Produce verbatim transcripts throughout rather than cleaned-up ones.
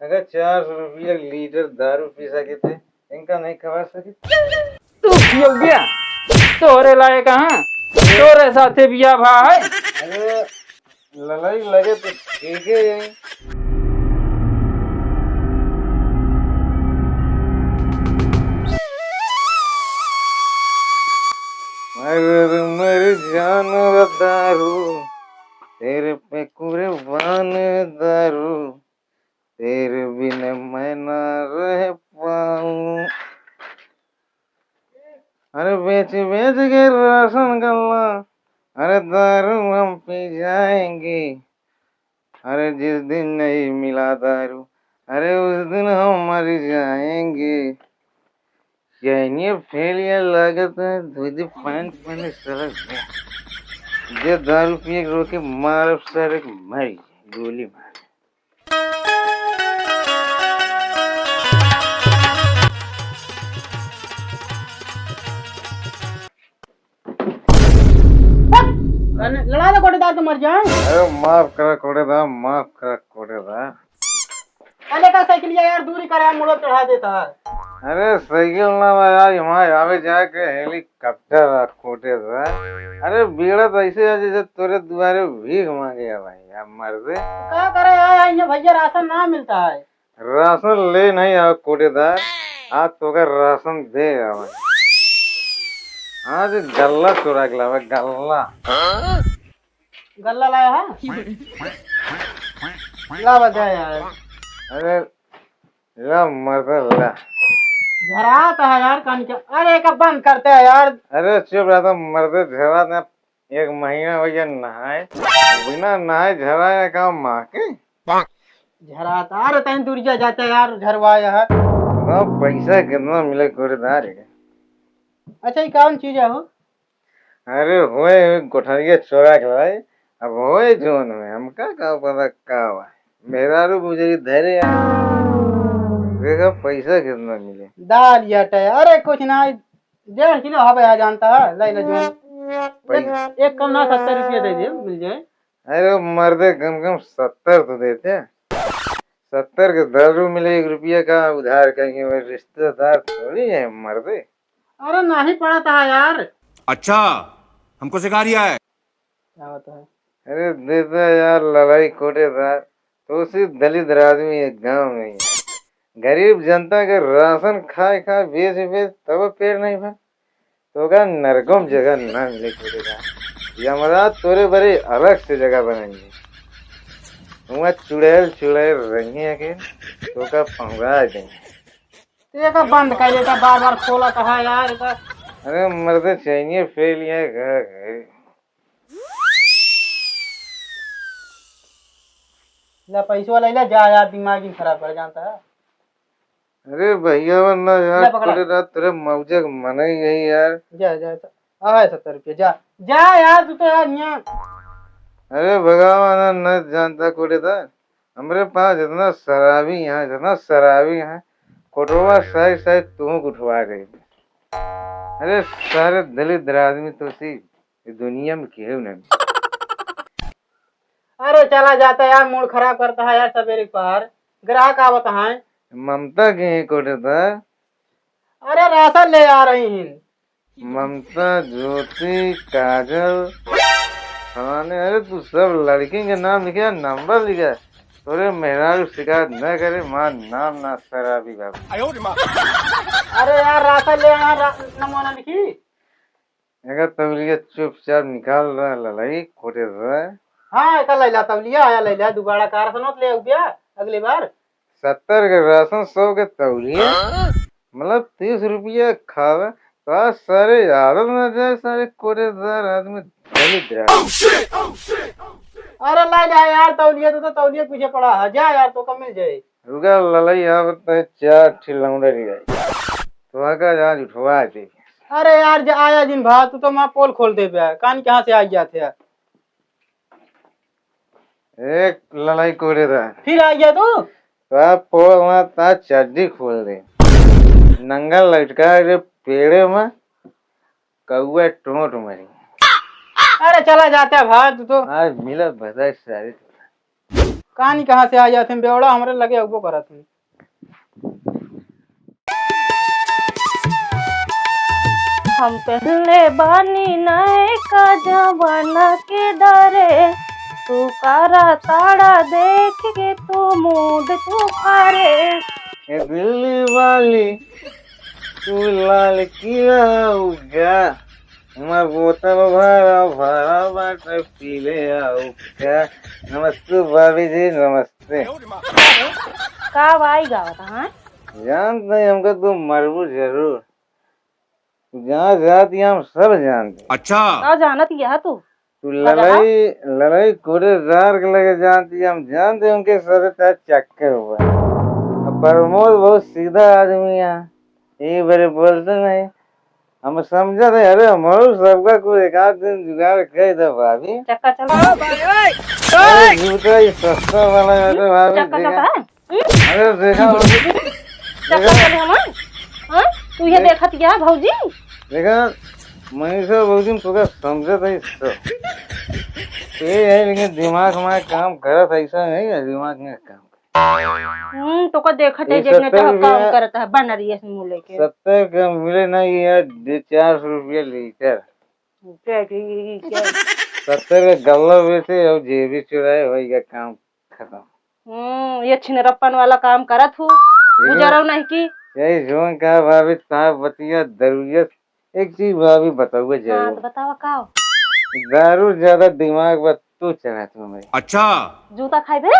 अगर चार सौ रुपया लीटर दारू पी सके थे, इनका नहीं खवा सके। तू पियो बिया, तोरे लायक हाँ, तोरे साथे बिया भा है। अरे ललाई लगे तो ठीक है। मर मर जान दारू, तेरे पे कुर्बान दारू, तेरे बिन मैं ना रह पाऊं। अरे बेच बेच के राशन गल्ला, अरे दारू हम पी जाएंगे। अरे जिस दिन नहीं मिला दारू, अरे उस दिन हम मर जाएंगे। चैनिए फेल ये लागत है, धोती पैंट पहने सड़क पे। जे दारू पिए के रोके मारब सड़क मर जाए, गोली मार। अरे, लड़ा दे कोटेदार के मर जाए। अरे माफ करा कोटेदार, माफ करा कोटेदार। अरे का साइकिल यार दूरी करे, मुड़ो चढ़ा देता है। अरे साइकिल ना बा यार, वहाँ आवे जाए के हेलीकॉप्टर आ कोटेदार। अरे बीड़ा तो ऐसे है जैसे तोरे दुआरे भीख मांगे है भाई, यार मर दे। का करे यार, यहाँ भैया राशन ना मिलता है। राशन ले नहीं आवे कोटेदार, आज तोका राशन दे आवे। आज गल्ला चोरा के लावे, गल्ला। गल्ला लाया है? ला बजा यार। अरे ला मर्दे ला। झरात है यार कान के। अरे एक बंद करते हैं यार। अरे चुप रह तो मर्दे, झरात ना। एक महीना हो गया नहाए, बिना नहाए झराए का माँ के। झरात, अरे तैं दूरिया जाते यार, झरवा यार। हाँ, पैसा कितना मिले कोटेदार के? अच्छा, ये कौन चीज है हो? अरे होए, होए, कोठरिया चोरा के लाई। अब होए जोन में, हमका का पता का हुआ। मेहरारू बुझे धरे यार। देखा पैसा कितना मिले। दाल या टे, अरे कुछ ना, डेढ़ किलो हवे आ जानता है, ले ले जो। पैसा। एक, एक कम ना सत्तर रुपया दे दे, मिल जाए। अरे मर्दे, कम कम सत्तर तो देते। सत्तर के दारू मिले, एक रुपया का उधार करेंगे, वो रिश्तेदार थोड़ी है मर्दे। अरे नहीं पड़ा था यार। अच्छा, हमको सिखा रिया है। क्या होता है? अरे देता यार, लड़ाई कोटेदार, तो उसी दलित आदमी एक गांव में ही। गरीब जनता के राशन खाए खाए, बेच बेच, तब पेट नहीं भर। तोका नरकम जगह ना मिले कोटेदार। यमराज तोरे बरे अलग से जगह बनाएंगे। वहाँ चुड़ैल चुड़ैल रंगे के तोका पहुँचा देंगे। ये का बंद कर देता, बार बार खोला कहा यार, ये का। अरे मर्दे, चैनिए फेल ये घर है। ला पैसवा ले ले, जा यार, दिमाग ही खराब कर जानता है। अरे भैया, वरना यार, ले पकड़ा। तोरे रात तेरे मौजे के मन ही यही यार। जा, जा, जा। आ है सत्तर रुपया, जा। जा यार, तू तो यार यहाँ। अरे भगवान, न जानता कोटेदार, हमरे पास जितना शराबी है, जितना शराबी है, कोटवा साइड साइड तू उठवा गई। अरे सारे दलित आदमी तो सी ये दुनिया में केहू नहीं। अरे चला जाता यार, मूड खराब करता है यार, सवेरे पहर ग्राहक आवत हैं। ममता के ही कोटेदार। अरे राशन ले आ रही हैं। ममता, ज्योति, काजल, फलाने, अरे तू सब लड़की के नाम लिखे, नंबर लिखे। तोरे मेहरारू शिकायत न करे, माँ नाम ना शराबी बाबू। अरे यार राशन ले आया, रा-, नमूना लिखी। एका तौलिया चुपचाप निकाल रहा ललाई, कोटेदार। हाँ, एका लैला तौलिया, आया लैला, दुबारा कार सनोत ले आऊ बिया अगली बार। सत्तर के राशन, सौ के तौलिया, हाँ? मतलब तीस रुपया खावे, तो आज सारे आदत ना जाए, सारे कोटेदार आदमी दलित रहे। अरे ला जा यार तौलिया, तू तो तौलिया पीछे पड़ा है, जा यार, तो कम मिल जाए। रुका ललाई, यहाँ पर तो चार ठे लौंडे ले आई। तो आका आज उठवा दे। अरे यार, जा आया जिन भा, तू तो माँ पोल खोल दे बे। कान कहाँ से आ गया थे? एक ललाई कोटेदार। फिर आ गया तू? तो आप पोल वहाँ ता चड्डी खोल दे। नंगा लटका रे पेड़े में, कौआ टोंट मारी। अरे चला जाता है भा, तू तो। आज मिला बधाई सारी। कानी कहाँ से आ जात हैं बेवड़ा, हमरे लगे अउबो करत हैं। हम पहनले बानी नयका जमाना के डरे, तू कारा तारा देख के तू मूड तू फारे। ए दिल्ली वाली, तू लाल किला उगा, हमार बोतल भरा भरा बाटे, पी ले आऊ का। नमस्ते भाभी जी, नमस्ते। का भाई गावत, हाँ? जानत नहीं हमका तू मरबू जरूर। जहाँ जाती हम सब जानते। अच्छा। का जानत यह तू? तू बतावा। लड़ाई, लड़ाई कोटेदार के लगे जानती, हम जानते उनके साथ का चक्कर हुआ। अब प्रमोद बहुत सीधा आदमी है, ये बड़े बोलते नहीं। हम समझा थे, अरे हमारो सबका कोई एक आध दिन जुगाड़ कर दे भाभी। चक्का चल। अरे जूता ये सस्ता वाला है तो भाभी, चक्का देखा। चक्का है? हम्म? अरे देखा भाभी, चक्का देखा। चले हमार? हाँ? तू ये देख। देखत क्या भौजी? देखा, मनीषा भौजी में तोका समझत है सब। ये है, लेकिन दिमाग हमारा काम करत ऐसा नहीं है, दिमाग में काम। हम्म, तोका देखत है, ये जेब में सत्तर तो काम रुपया, करत है, बनरिया से मुँह लेके। सत्तर का मिले ना, ये यार, दे चार सौ रुपया लीटर। क्या, क्या, क्या, क्या? सत्तर का गल्ला बेचे और जेबी चुराए, वही का काम खत्म। हम्म, ये छिनरप्पन वाला काम करत हूँ, लेकिन गुजरव नहीं की। यही जोन का भाभी, ता बतिया दरुइया एक चीज भाभी बताउए हाँ, जरूर। तो बतावा का हो? दारू ज्यादा दिमाग बा तू चढ़ा तू हमारे। अच्छा। जूता खाइबे?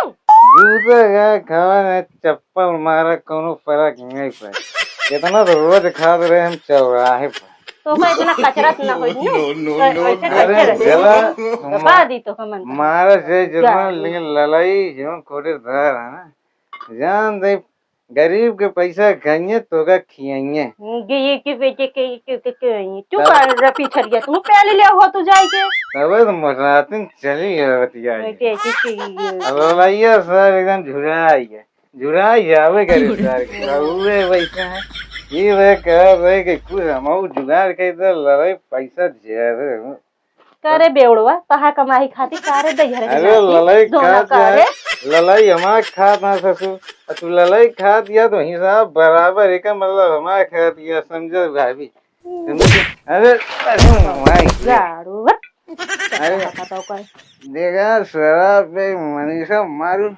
जूता का खावा ना, चप्पल मारा, कोनो फर्क नहीं पड़े। इतना तो रोज खात रहे हम चौराहे पर। तो का इतना कचरत ना होई, नो? No, no, no, ऐसे no। कैसे अरे रहे? गला तो बा दी तो हमन का। मारा से जितना, जा। लेकिन लड़ाई जो कोटेदार है ना, जान दे, गरीब के पैसा खाइए, तोका खियाइए। ये के बेचे के, के, के, के, के, चुप तब कर, रफी छरिया, तू प्याली ले हो, तू जाई के। तबे तो मोटरातिन चली है बतिया। ओए, के, के, के, के, अब भैया सर एकदम झुराई है, झुराई जावे करे सर के। अब उहे वैसे है, ये वे कह रहे कि कुछ हम जुगाड़ के इधर लड़ाई पैसा ज्यादा है। का रे बेवड़वा, तहार कमाई खातिर का रे दैहर अरे ललई खात है, ललई हमार खात ना ससुर, आ तू ललई खात या तो हिसाब बराबर, एकर मतलब हमार खात या, समझे भाभी? समझे? अरे, अरे, माई के। गाड़ू, बट। अरे, बताओ का? देखा, शराब पे मनीषा मारू,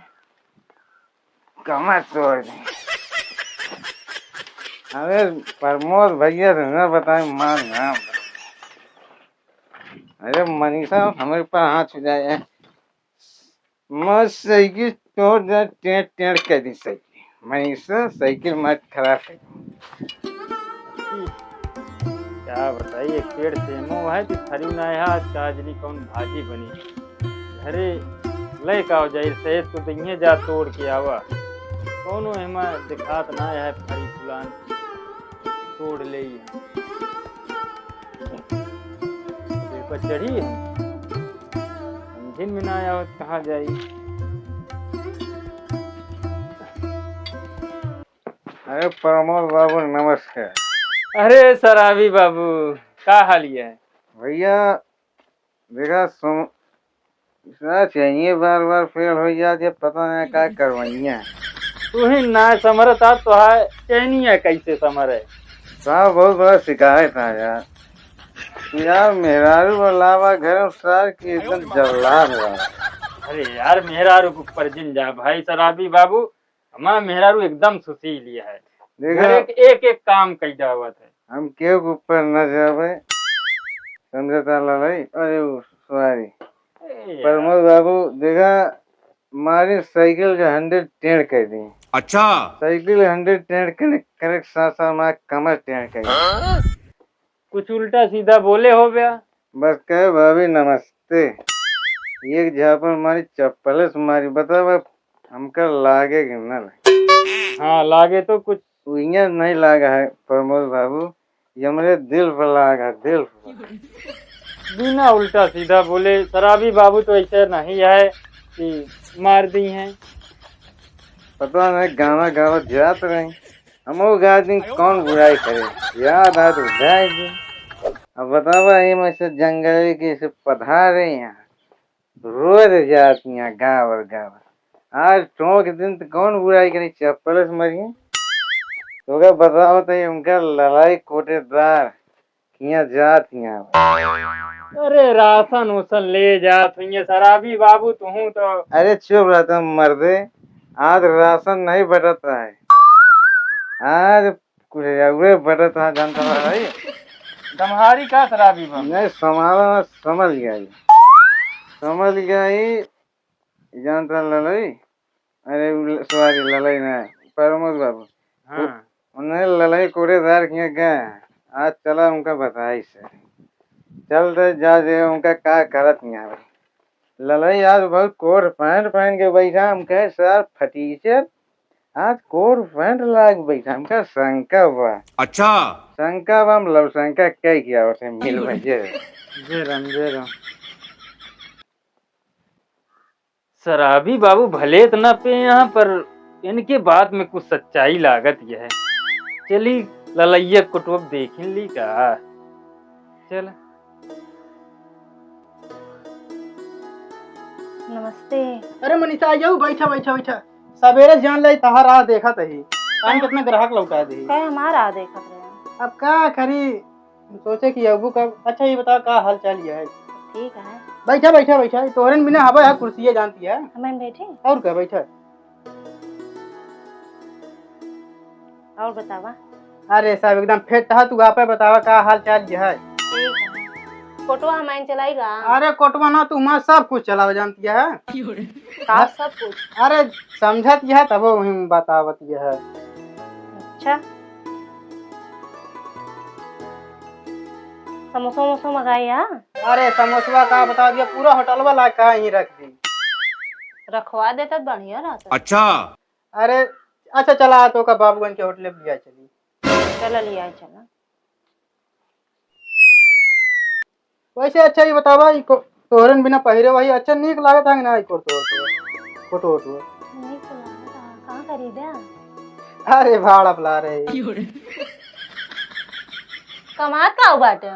कमर तोड़ दे। अरे, प्रमोद भैया से ना बताए, मार ना। अरे मनीषा, हमरे ऊपर हाथ उठाए है। मैं साइकिल तोड़ दे, टेढ़ टेढ़ कर दी साइकिल। मनीषा, साइकिल मत खराब कर। का बताई, एक पेड़ सेमो है कि फरी ना है, आज काजली कौन भाजी बनी। घरे लेके आओ जाई, सहेज तो दइहे जा तोड़ के आवा। कौनो एमा दिखात ना है फरी फुलान। तोड़ ले ही हम। पेड़ पर चढ़ी हम। समझिन में ना आवत कहाँ जाई। अरे प्रमोद बाबू नमस्कार। अरे शराबी बाबू, का हाल है? भैया देखा, सुन, इसका चैनिये बार बार फेल होइ जात है, पता नहीं का करवइया। तू ही ना समरता तो है, चैनिया कैसे समरे? साहब, बहुत बड़ा शिकायत है यार। यार, मेहरारू वाला बा घर में सार की एकदम जल्लाद बा। अरे यार, मेहरारू के ऊपर जिन जा भाई शराबी बाबू, हमार मेहरारू एकदम सुशील है। देखा, घर एक, एक, एक काम कई जावत है। हम केहू के ऊपर न जावे, समझता लड़ाई। अरे वो सॉरी। ए यार। प्रमोद बाबू, देखा, मारी साइकिल के हैंडल टेढ़ कर दी। अच्छा। साइकिल हैंडल टेढ़ करे, करे के साथ साथ हमारा कमर टेढ़ कर दी। हाँ? कुछ उल्टा सीधा बोले हो गया। बस कहे भाभी नमस्ते। एक झापड़ मारी, चप्पल से मारी, बतावा हमका लागे कि ना लागे? हाँ, लागे तो कुछ। उइया नहीं लागा है प्रमोद बाबू, ये हमरे दिल पर लागा है, दिल पर। बिना उल्टा सीधा बोले, शराबी बाबू तो ऐसे नहीं है कि मार दी हैं। पता नहीं, गाना गावत जात रही, हम वो गा दी, कौन बुराई करे, याद आए तो गाए दी। अब बतावा, ये में से जंगल के से पधारे यहाँ, रोज जात यहाँ गाँव और गाँव। आज ठोक दिन तो कौन बुराई करी, चप्पल से मरी। तो का बताओ तो, उनका ललाई कोटेदार किया जात हिया। अरे राशन उसन ले जात हुइये शराबी बाबू, तुहूँ तो। अरे चुप रह तुम मर्दे, आज राशन नहीं बटत है, आज कुछ अउरे बटत है, जानता है भाई। तुम्हारी का शराबी बा? नहीं, संभालो ना, समझ गया ये। समझ गया ये, जानता ललई। अरे उ ल-, सॉरी, ललई ना, प्रमोद बाबू। हाँ। उ-, उन्हें ललई कोटेदार किया गया। आज चला उनका बताई से। चल दे जा जे उनका का करत नहीं आवे। ललई आज बहुत कोट पैंट पहन के बैठा, हम कहे, "सर फटीचर, आज कोट पैंट लाग बैठा, हमका शंका बा।" अच्छा। शंका बा, हम लव शंका कह किया उसे मिल बजे। जय राम, जय राम। शराबी बाबू भले इतना पे यहाँ पर इनके बात में कुछ सच्चाई लागत यह है। चली ललैया कुटुब देखिन ली का। चल। नमस्ते। अरे मनीषा, आ जाऊ, बैठा, बैठा, बैठा। सवेरे जान ले तहार राह देखत ही। टाइम कितना ग्राहक लौटा दे। का हमार राह देखत रहे? अब का करी, सोचे कि अबू का। अच्छा, ये बताओ, का हाल चाल ये है? ठीक है। बैठा, बैठा, बैठा। तोहरे बिना हवा है, कुर्सिये जानती है। हमें बैठे? और का, बैठा। और बतावा। अरे सब एकदम फिट है, तू आपे बतावा का हाल चाल ये है? ठीक है। कोटवा हमारे चलाएगा? अरे कोटवा ना, तू हमारे सब कुछ चलावे जानती है। का सब कुछ? अरे समझत ये है तब वही बतावत ये है। अच्छा। समोसा वमोसा मंगाई है? अरे समोसवा का बता दिया, पूरा होटलवा ला के यहीं रख दी। रखवा देता बढ़िया रहता। अच्छा। अरे अच्छा चला, तो का बाबूगंज के होटल पे लिया चली। चला लिया चला। वैसे अच्छा ये बतावा, ई को-, तोहरन बिना पहिरे वही अच्छा नीक लागत है कि ना, ई कोट तोर के? कोट वोट वो। नीक तो लागत है, कहाँ खरीदा? अरे भाड़ा पला रहे। कमात का हो बाटे?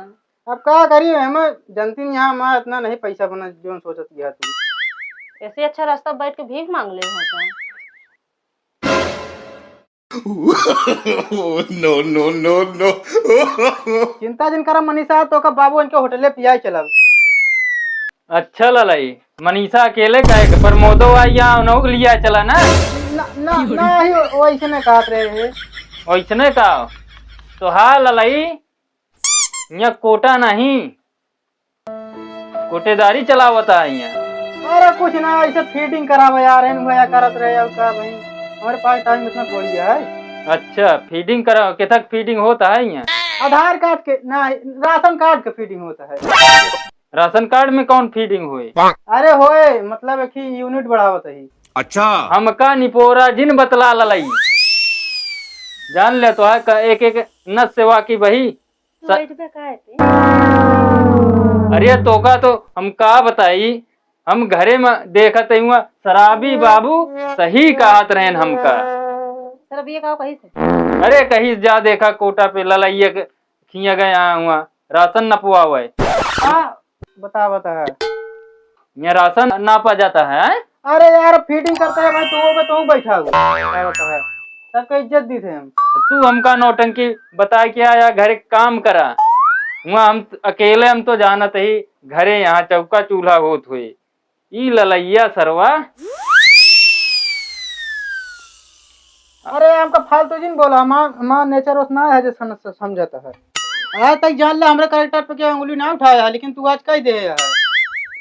अब का करी, हम जनती नहीं, यहाँ हमारा इतना नहीं पैसा बना, जो सोचत यह तू। ऐसे अच्छा रास्ता बैठ के भीख मांग ले होता। No, no, no, no। चिंता जिन करा मनीषा, तो का बाबू इनके होटले पियाई चलब। अच्छा ललाई, मनीषा अकेले काहे के, प्रमोदो आई या उन्हों के लिया चला ना। ना, ना, ना ही वैसे नहीं कहत रहे हैं। वैसे नहीं कहा। तो हाँ ललाई, यहाँ कोटा नहीं, कोटेदारी चलावता है यहाँ। अरे कुछ ना, ऐसे फीडिंग करावे आ रहे हैं भैया, करत रहे और का भाई, हमारे पास टाइम इतना थोड़ी है। अच्छा, फीडिंग करा, केथक फीडिंग होता है यहाँ? आधार कार्ड के ना, राशन कार्ड के फीडिंग होता है। राशन कार्ड में कौन फीडिंग होए? अरे होए, मतलब एक ही यूनिट बढ़ावत है। अच्छा। हमका निपोरा जिन बतला ललई, जान ले तो है क-, एक एक नस से वाकिफ ही। तू स-, बैठ बे काहे पे? अरे तोका तो हम का बताई, हम घरे में देखत ही हुआ शराबी बाबू सही कहत रहन हमका। शराबी का कही से? अरे कहीं जा देखा कोटा पे ललैया के खिया गया हुआ राशन नपवावे। हाँ, बता, बता है। यहाँ राशन नापा जाता है? अरे यार, फीडिंग करता है भाई, तू पे तू बैठा हुआ। क्या बता है? सबका इज्जत दी थे हम। तू हमका नौटंकी बता के आया, घरे काम करा। हुआ हम अकेले, हम तो जानत ही, घरे यहाँ चौका चूल्हा होत हुए। ई ललैया सरवा। अरे, हमका फालतू जिन बोला, हमार, हमार नेचर उतना है जे सम-, समझत है। आज तक जान ले, हमरे कैरेक्टर पे केहू उंगली ना उठाया है, लेकिन तू आज कह दे है।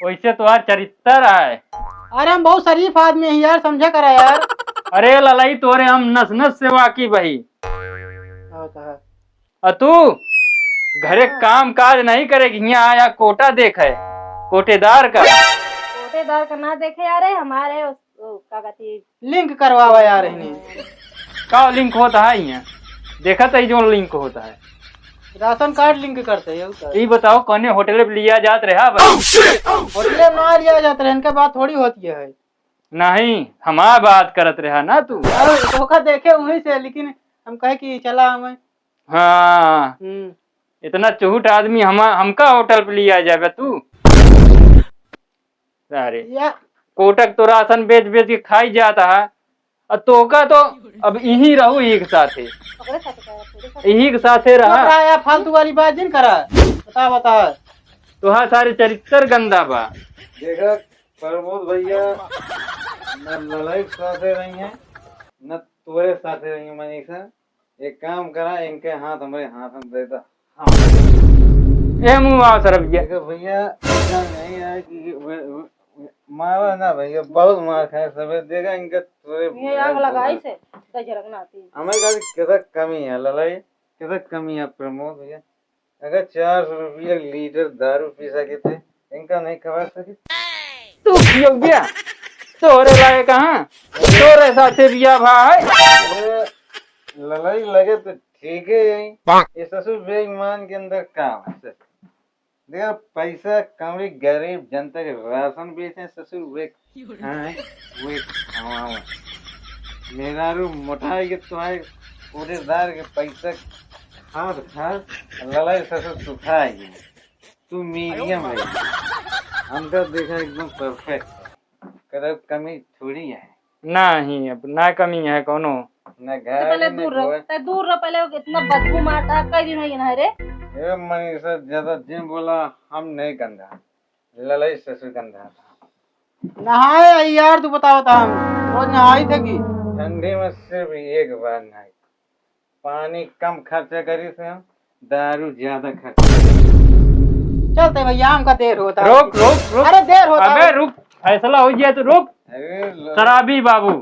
वैसे तो आज चरित्र है। अरे, हम बहुत शरीफ आदमी है यार, समझा करा यार। अरे ललई, तोरे हम नस नस से वाकिफ ही। हाँ, तो है। अ तू घरे हाँ। काम काज नहीं करेगी, हियाँ आया कोटा देखे, कोटेदार का। कोटेदार का ना देखे यार, हमारे उस, वो, का कहती, लिंक करवावा यार इन्हें। का लिंक होता है यहाँ? देखा तो ही जो लिंक होता है। राशन कार्ड लिंक करते हैं उसका। ई बताओ, कौने होटल पे लिया जात रहा भाई? होटल में ना लिया जात रहे, इनका बात थोड़ी होती है। नहीं, हमार बात करत रहा ना तू। अरे, धोखा देखे वहीं से, लेकिन हम कहे कि चला हमें। हाँ। हम्म। इतना चुहुट आदमी हम, हमका होटल पे लिया जाबे तू? अरे। या, कोटक तो राशन बेच बेच के खाई जाता है, और तोका तो अब इही रहू, इही के साथे, ओकरे साथे का, ओकरे साथे। इही के साथे रहा। चुप रहा यार, फालतू वाली बात जिन करा। बता, बता। तोहार सारे चरित्र गंदा बा। देखा प्रमोद भैया, न ललई के साथे रही हैं, न तोरे साथे रही हैं मनीषा। एक काम करा, इनके हाथ हमरे हाथ में दे दे। हाँ। ए मुँह आओ सरब ये। देखो भैया, ऐसा नहीं है कि वे, वे, वे, मारा ना भैया, बहुत मार खाए सबे। देखा इनके तोरे ये आग लगाई से, गजरक नाती। हमारे घर किधर कमी है ललई, किधर कमी है प्रमोद भैया? अगर चार सौ रुपया लीटर दारू पी सके थे, इनका नहीं खबर सके। तू पियो गया? तोरे लायक कहाँ? तोरे साथे बिया भाई। अरे, ललई लगे तो ठीक है यही। ये ससुर बेईमान के अंदर काम है ससुर। देखो पैसा कौड़ी गरीब जनता के राशन बेचे ससुर वे खाए, वे खवावे। मेहरारू मोटाई के तो है, पूरेदार के पैसा खात खात ललई ससुर सुखाई गए। तू मीडियम है, हमका देखा एकदम परफेक्ट है, कदर कमी थोड़ी है। नहीं, अब ना कमी है कोनो। ना तो पहले घर, ना दूर रहो, गोबर। ते दूर रहो, पहले इतना बदबू मारता है, कई दिन हो गए ना रे। ए मनीषा, ज्यादा जिन बोला, हम नहीं गंदा, ललई ससुर गंदा। नहाए आई यार, तू बताओ था हम रोज नहाई थे कि? ठंडी में सिर्फ एक बार नहाई, पानी कम खर्चा करी से हम, दारू ज्यादा खर्चा करी। चलते भैया, हमका देर होता है। रुक, रुक, रुक। अरे देर होता अबे है। रुक, फैसला हो गया तो रुक। अरे ल- शराबी बाबू।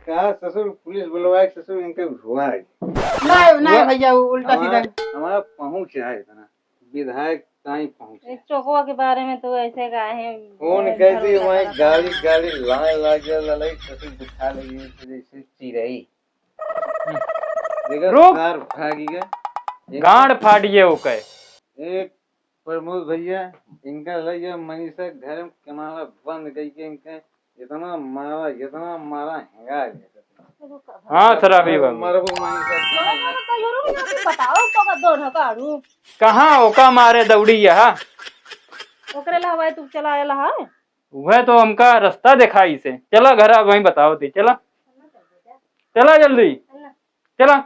का ससुर पुलिस बुलवाए, ससुर इनके हुआ है। नहीं, नहीं हुआ? भैया, वो उल्टा सीधा। हमारा, हमारा पहुँच है इतना, विधायक ताई पहुँच है। चोकवा के बारे में तो ऐसे का है, फोन कर दी, वहीं गाड़ी, गाड़ी लाए लागे ललई, ससुर दिखा लगी जैसे चिरई। देखा, रुक। सार भागी गए। गांड फाट गए ओके। एक प्रमोद भैया, इनका लइया मनीषा घर में कमाला बंद कई के इनके इतना मारा, इतना मारा, हेंगा गया। हाँ, शराबी बाबू। मरबो मनीषा। बताओ, तो का दोनों काढ़ू। कहाँ ओका मारे दौड़ी यहाँ? ओकरे ला हवाई तू चला आयल है? वह तो हमका रास्ता दिखाई से। चला घर, अब वहीं बताओ थे। चला, चला जल्दी, चला।